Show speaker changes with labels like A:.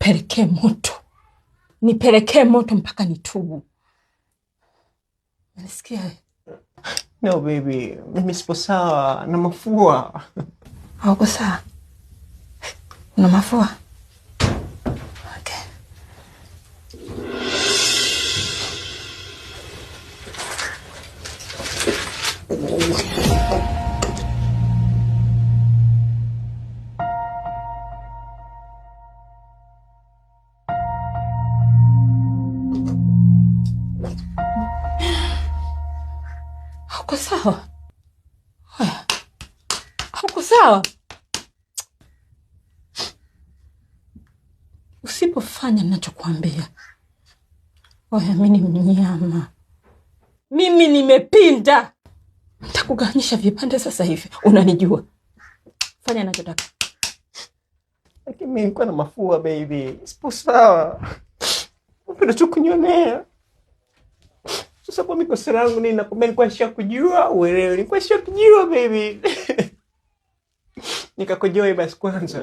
A: Nipelekee moto, nipelekee moto mpaka nitubu. Unanisikia?
B: No baby, mimi sipo sawa na mafua.
A: Hauko sawa? Una mafua? Okay. Hauko sawa? Haya. Hauko sawa? Usipofanya ninachokuambia, oya, mimi ni mnyama, mimi nimepinda, nitakugawanyisha vipande sasa hivi. Unanijua, fanya ninachotaka.
B: Lakini mimi nilikuwa na mafua baby, sipo sawa. Unapenda tu kunionea. Sasa kwa mimi kosa langu nini? Nakwambia nilikuwa nishakujua, uelewe. Nilikuwa nishakujua baby. Nikakujoy basi kwanza.